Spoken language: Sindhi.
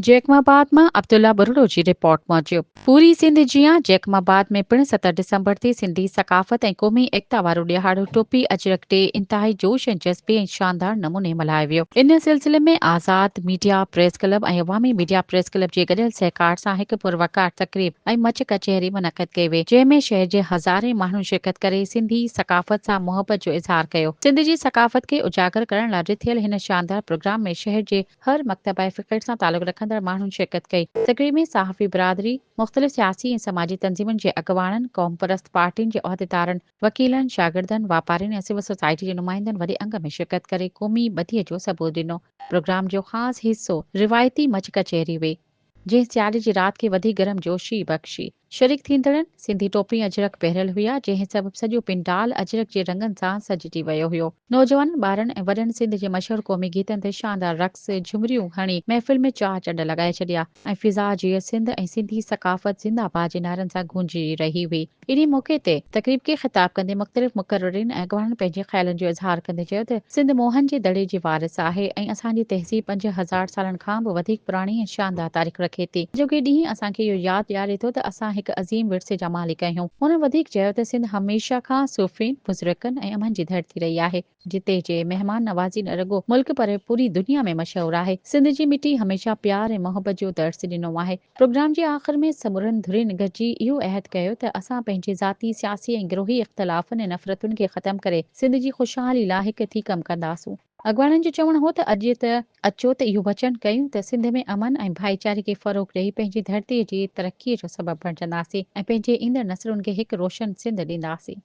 جيڪب آباد مان عبدالله ٻرڙو جي رپورٽ موجب پوري سنڌ جيان جيڪب آباد ۾ پڻ 7 ڊسمبر تي سنڌي ثقافت ۽ قومي ايڪتا وارو ڏهاڙو ٽوپي اجرڪ ڊي انتهائي جوش ۽ جذبي ۽ شاندار نموني ملهايو ويو. ان سلسلي ۾ Azad media press club ۽ Awami media press club جي گڏيل سهڪار سان هڪ پروقار تقريب ۽ مچ ڪچهري منعقد ڪئي وئي جنهن ۾ شهر جي هزارين ماڻهن شرڪت ڪري سنڌي ثقافت سان محبت جو اظهار ڪيو. سنڌ جي ثقافت کي اجاگر ڪرڻ لاء رٿيل هن شاندار پروگرام ۾ شهر جي هر مڪتبه فڪر سان تعلق رکندڙ ماڻهن شرڪت ڪئي. تقريب ۾ صحافي برادري، مختلف سياسي ۽ سماجي تنظيمن جي اڳواڻن، قومپرست پارٽين جي عهديدارن، وڪيلن، شاگردن، واپارين ۽ سول سوسائٽي جي نمائندن وڏي انگ ۾ شرڪت ڪري قومي ٻڌيء جو ثبوت ڏنو. پروگرام جو خاص حصو روايتي مچ ڪچهري هئي، جنهن سياري جي رات کي وڌيڪ گرمجوشي بخشي. شريڪ ٿيندڙن سنڌي ٽوپي ۽ اجرڪ پهريل هيا، جنهن سبب سڄو پنڊال اجرڪ جي رنگن سان سججي ويو هيو. نوجوانن، ٻارن ۽ وڏن سنڌ جي مشهور قومي گيتن تي شاندار رقص، جهمريون هڻي محفل ۾ چار چنڊ لڳائي ڇڏيا ۽ فضا جيئي سنڌ ۽ سنڌي ثقافت زنده باد جي نعرن سان گونجي رهي هئي. انهي موقعي تي تقريب کي خطاب ڪندي مختلف مقررين ۽ اڳواڻن پنهنجي خيالن جو اظهار ڪندي چيو ته سنڌ موهن جي دڙي جي وارث آهي ۽ اسان جي تهذيب 5000 سالن کان به وڌيڪ پراڻي ۽ شاندار تاريخ رکي ٿي. اڄوڪي ڏينهن اسان کي اهو ياد ڏياري ٿو ته اسان هڪ عظيم ورثي جا مالڪ آهيون. هن وڌيڪ چيو ته سنڌ هميشه کان صوفين، بزرگن ۽ امن جي ڌرتي رهي آهي. جتي جي مهمان نوازي نه رڳو ملڪ پر پوري دنيا ۾ مشهور آهي. سنڌ جي مٽي هميشه پيار ۽ محبت جو درس ڏنو آهي. پروگرام جي آخر ۾ سمورن ڌرين گڏجي اهو عهد ڪيو ته اسان پنهنجي ذاتي، سياسي ۽ گروهي اختلافن ۽ نفرتن کي ختم ڪري سنڌ جي خوشحالي لا هڪ ٿي ڪم ڪنداسون. اڳواڻن جو چوڻ هو ته اڄ ته اچو ته اهو وچن ڪيون ته سنڌ ۾ امن ۽ ڀائيچاري کي فروغ ڏئي پنهنجي ڌرتي جي ترقي جو سبب بڻجنداسين ۽ پنهنجي ايندڙ نسلن کي هڪ روشن سنڌ ڏينداسين.